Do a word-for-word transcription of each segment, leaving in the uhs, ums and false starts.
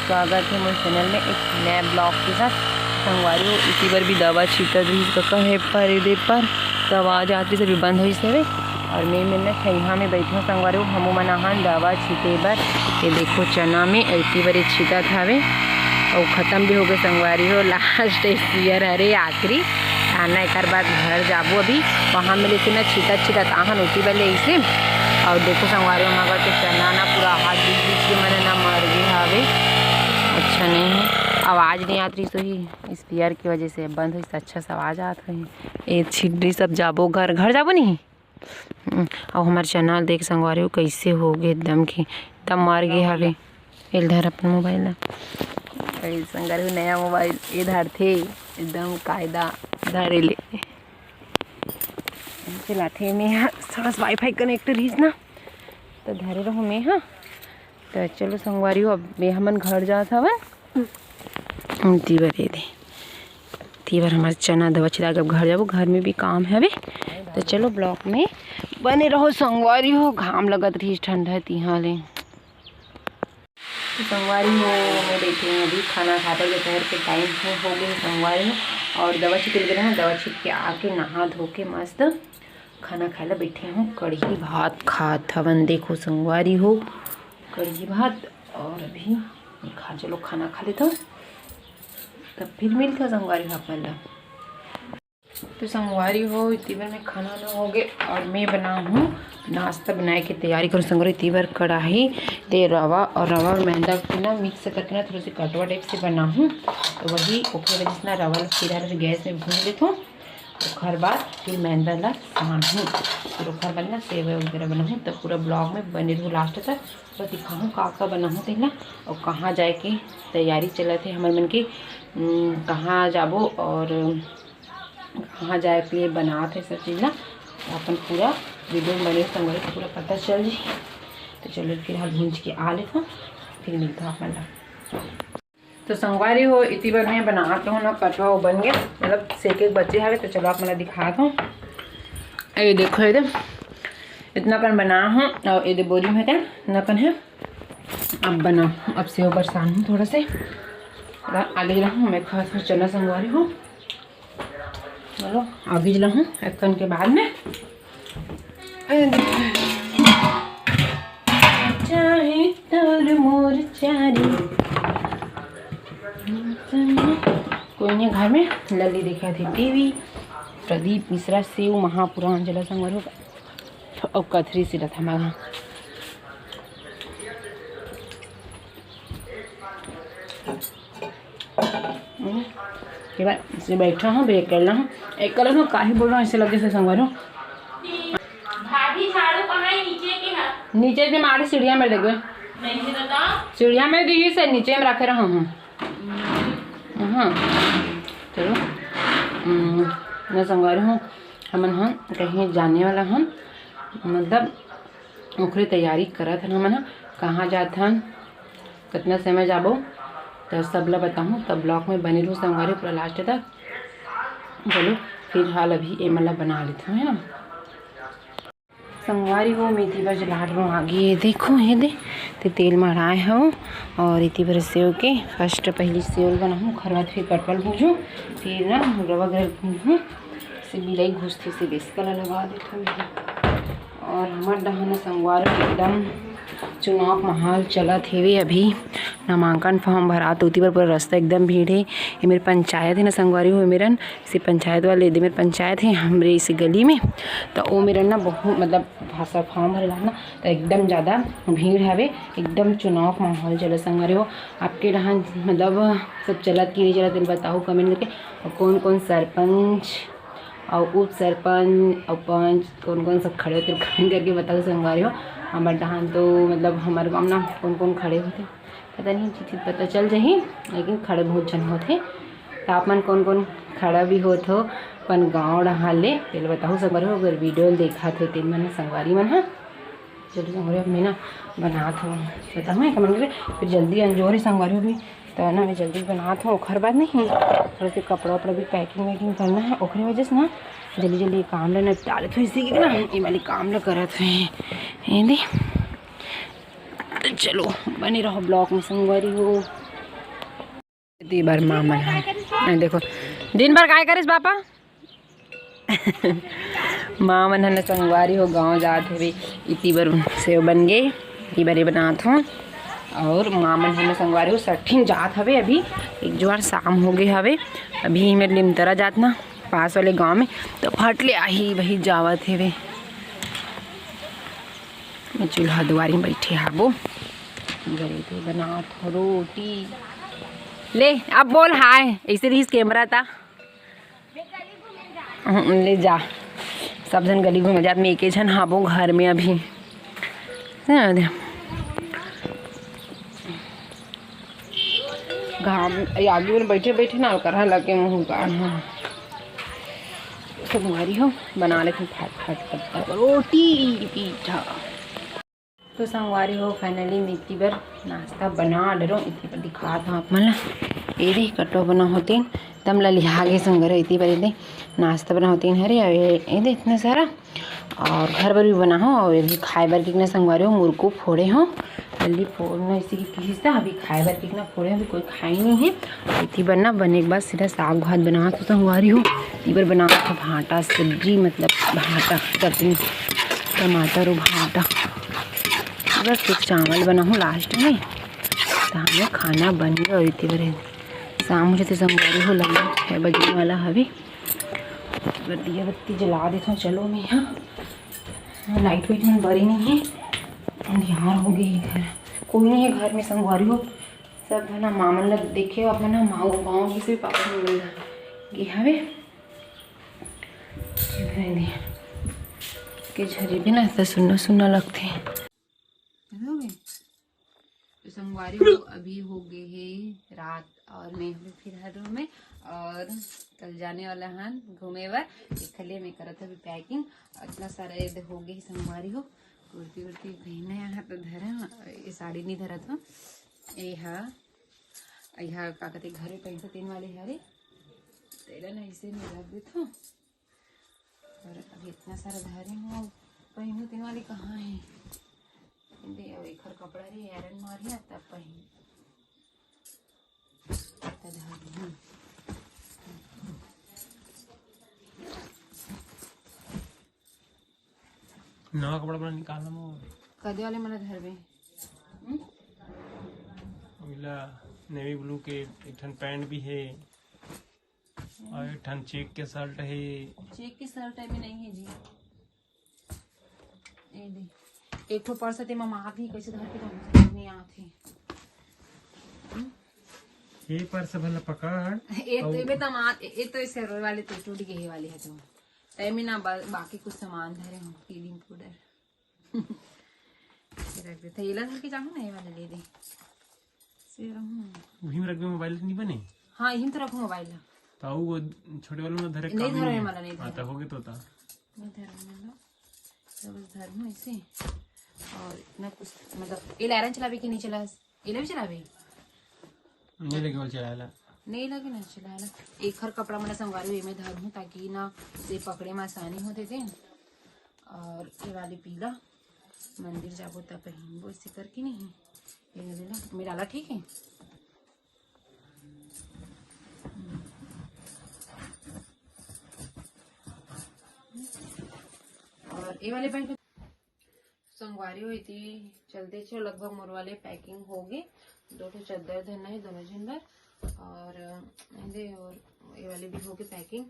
स्वागत हे मोर चैनल में एक नया ब्लॉग के साथ। संगवारी हो, इसी बर भी दवा छीटत रहिस कका हे पर एदे पर, तो आवाज आत रहिस, अभी बंद होइस हवे। और मैं मेर ना छइहा में बैठे हो संगवारी हो, हमू मन आहन दवा छीटे बर। ये देखो चना में इसी बर ये छीटत हवे, और खत्म भी हो गए संगवारी हो। लास्ट स्पेयर हरे आखिरी, आना एकर बाद घर जाबो अभी। वहाँ में लेकिन ना छीटत छीटत आहन उसी बर ले इसे। और देखो संगवारी हो, मगर के चना ना पूरा हाथ बीच बीच के मने ना मर गए हवे, अच्छा नहीं है। आवाज नहीं आत रही सोही, स्पीकर की वजह से बंद होइस, अच्छा से आवाज आत रही। ये छिटरी सब जाबो घर, घर जाबो नहीं। हम्म, और हमार चना देख संगवारी हो कैसे हो गए, एकदम के एकदम मर गए हवे। एल धर अपन मोबाइल ला। ए संगवारी हो, नया मोबाइल ए धरथे, एकदम कायदा धरे ले चलाथे। मैं हा थोड़ा सा वाईफाई कनेक्ट रहिस ना, तो धरे रहूँ मैं हा। तो चलो संगवारी हो, अब मैं हमन घर जात हवन। तीबर ये दे, तीबर हमार चना दवा छिला के अब घर जाबो, घर में भी काम हवे। तो चलो ब्लॉग में बने रहो संगवारी हो, घाम लगत रहिस ठंडा तिहा ले। तो संगवारी हो, मैं बैठे हूँ अभी खाना खाकर, दोपहर के टाइम हो, हो गए संगवारी हो। और दवा छिटल गए ना, दवा छिट के आके नहा धो के मस्त खाना खाए ला बैठे हूँ। कढ़ी भात खात हवन, देखो संगवारी हो, कढ़ी भात। और अभी खा, चलो खाना खा लेता हूँ, तब फिर मिलता संगवारी हो अपन ला। तो संगवारी हो, इतनी बार में खाना ना हो गए और मैं बना हूँ नाश्ता बनाए की तैयारी करूँ संगवारी। इतनी बार कढ़ाई दे रवा और रवा और मैदा के ना मिक्स करके ना थोड़ा सी कटवा टाइप से बना हूँ। तो वही ओकरे वजह से ना रवा ला फिर गैस में भून लेता हूँ। ओखर बाद फिर मैदा ला सानहूँ, फिर ओखर बाद ना सेवई वगैरह बनाहूँ। तो पूरा ब्लॉग में बने रहू लास्ट तक, और दिखाहूँ का का बनाहूँ तेला और कहाँ जाए के तैयारी चलत हे हमर मन के, उम, कहाँ जाबो और कहाँ जाए के लिए बनात हे सब चीज़ ला। अपन पूरा वीडियो में बने संगवारी पूरा पता चल जी। तो चलो फिलहाल भूंज के आ लेता हूँ, फिर मिलता हूँ अपन ला। तो संगवारी हो, इतनी बार मैं बनात हूँ ना, कटवा वो बन गए, मतलब सेके के बचे हवे। तो चलो आप मैं दिखात हूँ। ये देखो, ये दे, इतना कन बना हूँ और ये दे बोरी में है, इतना कन है। अब बना, अब सेव बरसान हूँ थोड़ा से, थोड़ा आगे रहूँ मैं, खास में चना संगवारी हूँ। चलो आगे रहूँ एक कन के बाद में। चाहे तोर मोर चारी। कोई नहीं घर में, लली देखा थे टीवी। प्रदीप मिश्रा सेव महापुराण जला संगवारी हो, और कथरी सिलत हमारा। हम्म, ये बार से बैठा हूँ, ब्रेक कर रहा हूँ। एक कर रहा हूँ, काहे बोल रहा हूँ, ऐसे लगे से संगवारी हो। भाभी, झाड़ू कहाँ है? नीचे के है? नीचे के मारे सीढ़िया में देखे। नहीं है दादा। सीढ़िया में दी से नीचे में रखे रहा हूँ। हाँ, चलो। हम्म, मैं संगवारी हूँ, हमन हम कहीं जाने वाला हन, मतलब ओखरे तैयारी करत हन हमन ह, कहाँ जात हन, कितना समय जाबो, तो सब ला बताहूँ। तब ब्लॉग में बने रहू संगवारी पूरा लास्ट तक। चलो फिलहाल अभी एमन ला बना लेथन, है ना। संगवारी हो, मैं इतनी बार जलाट में आगे ये देखो, ये दे, ते तेल मढ़ाए हो और इतनी बार सेव के फर्स्ट पहली सेव बनाहूँ, ओखर बाद फिर परवल भूजूँ, फिर ना रवा गरम भूजूँ। से बिलाई घुसथे से बेसका ला लगा देथन। और हमर डहान संगवारी एकदम चुनाव माहौल चलत हेवे। अभी नामांकन फॉर्म भरात, ओती बर पूरा रास्ता एकदम भीड़ हे। ये मेर पंचायत हे ना संगवारी हो, मेरन से पंचायत वाले दे मेर पंचायत हे हमरे इसे गली में, तो वो मेरन ना बहुत मतलब भाषा फॉर्म भरे ना, तो एकदम ज़्यादा भीड़ हवे। एकदम चुनाव माहौल चलत संगवारी हो। आपके डहान मतलब सब चलत कि नहीं चलत, बताओ कमेंट करके। और कौन कौन सरपंच और उप सरपंच और पंच कौन कौन सब खड़े होते कमेंट करके बताओ संगवारी हो। हमर डहान तो मतलब हमर गाँव ना कौन कौन खड़े होते पता नहीं, चीज पता चल जाही, लेकिन खड़े बहुत जन होते। तो आप मन कौन कौन खड़ा भी होत हो अपन गाँव डहान ले, तेल बताओ संगवारी हो। अगर वीडियो देखत हो तेन मन संगवारी मन ह चलो संगवारी, अब मैं ना बनात हूँ, बताऊँ एक मन फिर जल्दी अंजोर ही संगवारी भी, तो ना मैं जल्दी बनात हूँ। ओखर बाद नहीं थोड़ा सा कपड़ा वपड़ा भी पैकिंग वैकिंग करना है, ओखरे वजह से ना जल्दी जल्दी काम ला निपटा लेत हूँ, इसी के ना ये वाली काम ला करत हुए। ये दे, तो चलो बने रहो ब्लॉग में संगवारी हो। इति बर माँ मन ह, ए, देखो, दिन भर काय करिस पापा? माँ मन ह न संगवारी हो गाँव जात हवे, इति बर सेव बन गे, इति बर ये बनात हो। और माँ मन ह न संगवारी हो सठिन जात हवे, अभी एक जुआर शाम हो गे हवे। अभी मैं लिमतरा जात ना पास वाले गाँव में, तो फट ले आही, वही जावत हवे। मैं चूल्हा दुआरी में बैठे हाबो, जल्दी बनात हो रोटी। ले, अब बोल हाय, ऐसे रहीस कैमरा ता। हम्म, ले जा, सब झन गली घूमे जात, मैं एके झन हाबो घर में अभी। हाँ, दे। घाम, ये आगी में बैठे बैठे ना, करहा लगे मुँह गाढ़ा। संगवारी हो, बना लेते फट फट फट फट रोटी पीठा। तो संगवारी हो, finally मैं इति बर नाश्ता बना डरो, इति बर दिखात हूँ आप मन ला। ये दे कटो बना होते, तम ला लिहा गे संगवारी, इति बर ये दे नाश्ता बना होते हरे, अउ ये, ये दे इतना सारा, और घर बर भी बना हो, और ये भी खाए बर कितना संगवारी हो, मुरकू फोड़े हो, जल्दी फोड़ना इसी की किसी से, अभी खाए बर कितना फोड़े, अभी कोई खाई नहीं है। इति बर ना बने के बाद सीधा साग भात बना तो संगवारी हो, इति बर बना तो भाटा सब्जी, मतलब भाटा चटनी, टमाटर और भाटा, बस एक चावल बना हूँ लास्ट में, तो हमें खाना बन गया। और इति बर शाम हो जाते संगवारी हो, लगभग छः बजने वाला हवे। बर दिया बत्ती जला देता हूँ। चलो मैं यहाँ लाइट वाइट मन बरे नहीं है, अंधियार हो गई घर, कोई नहीं है घर में संगवारी हो। सब है ना मामन ला देखे हो अपन ना, माऊ गाँव की से पापा मन ला गे हवे। के झरी भी ना ऐसा सुन्ना सुन्ना लगते। तो संगवारी हो, अभी हो गए है रात और मैं हूँ फिर हर रूम में और कल जाने वाला हन घूमे बर। इसलिए मैं करत हूँ अभी packing। इतना सारा ये हो गए है संगवारी हो, कुर्ती उर्ती पहने यहाँ तो धरा, ये साड़ी नहीं धरत हूँ। ये हा, ये हा का कहते घर में पहनते तीन वाले हरे, तेरा ना इसे नहीं रख देता हूँ। और अभी इतना सारा धरे हूँ, पहनू तीन वाली कहाँ है? दे, अब एकर कपड़ा रे आयरन मारिया तब पहन, तब धर दूँ। नवा कपड़ा बड़ा निकालना मोर। कदे वाले मन धरबे? हम्म? ओला navy blue के एक ठन pant भी है। और एक ठन check के shirt है। Check के shirt में नहीं है जी। ए दे। एक ठो पर्स ते ममा आती कैसे धर के तो हमसे नहीं आती। ये पर्स भला पकड़। ए तो अउ ये तो मा-, ए तो इसे रोए वाले तो टूट गए वाले है तो। तय में ना बा-, बाकी कुछ सामान धरे हूँ, feeling powder। रख दे। थैला धर के जाहूँ ना, ये वाला ले दे। से रहूँ। वही में रख दे, मोबाइल नहीं बने? हाँ, यही तो रखूँ मोबाइल ला। तो वो छोटे वाले में धरे नहीं काम धरे नहीं। वाला नहीं हाँ, धरे। तो हो गए तो था। नहीं धरे वाला। तो बस धर हूँ ऐसे। और इतना कुछ, मतलब, ये लायरन चलावे कि नहीं चला? ये ले भी चलावे? नहीं लेके बोल चलाला। नहीं लगे ना चलाला। एक हर कपड़ा मन संगवारी एमे धर हूँ, ताकि ना से पकड़े में आसानी होते थे। और ये वाली पीला मंदिर जाबो तब पहिनबो, ऐसे करके नहीं। ये ले ला, मेरा ला ठीक है। और ये वाले पहन के संगवारी हो, इति चलते छो, लगभग मोर वाले packing हो गए। दो ठो चद्दर धरना है दोनों झन बर, और एदे, और ये वाले भी हो गए packing।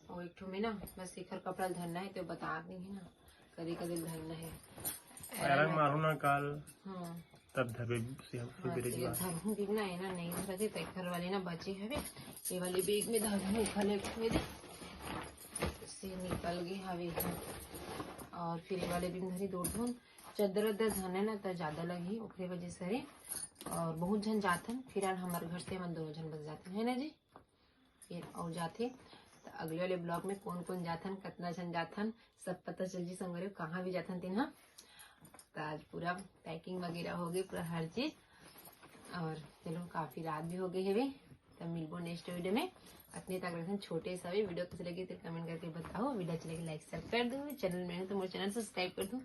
और एक ठो में ना बस एकर कपड़ा धरना है, तो बता देंगे ना, कदे कदे धरना है। पैरा मारू ना काल। हाँ। तब धरबे से हम हाँ, फिर तो ये बात। धरहूँ कि ना, ये ना नहीं धरते, तो एकर वाले ना बचे हवे, ये वाले bag में धरहूँ, खाली एक ठो दे। से निकल गए हवे इधर। और फिर ये वाले भी धरी दो ठन। चद्दर उद्दर धरना ना तो ज्यादा लगही, ओकरे वजह से रे। और बहुत झन जाथन, फिलहाल हमारे घर से हम दोनों झन बस जाथन, है ना जी? फिर और जाथे तो अगले वाले vlog में कौन कौन जाथन, कितना झन जाथन, सब पता चल जी संगवारी हो, कहाँ भी जाथन तेन ह। तो आज पूरा packing वगैरह हो गई, पूरा हर चीज। और चलो, काफी रात भी हो गई है, तब मिलबो next video में। अतने तक रखन छोटे सा भी video कैसे लगे तो comment करके बताओ। Video अच्छे लगे like share कर दो, channel में हो तो मेरे channel subscribe कर दो,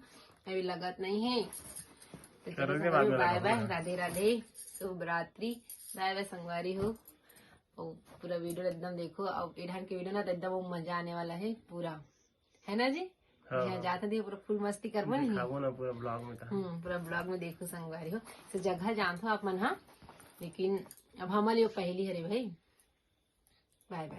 अभी लगत नहीं है। तो चलो करोगे बाद में bye लगाओ bye, ना। राधे राधे, शुभ रात्रि, bye bye संगवारी हो। अउ पूरा वीडियो एकदम देखो, अउ ए ढंग के वीडियो ना तो एकदम वो मजा आने वाला है पूरा, है ना जी? हाँ, यहाँ हाँ। जाते देखो पूरा फुल मस्ती करबो नहीं। दिखाबो ना पूरा ब्लॉग में कहा। हम्म, पूरा ब्लॉग में देखो संगवारी हो, से जगह जानथो आप मन हा, लेकिन अब हमर लिए पहली हरे भाई। बाय बाय।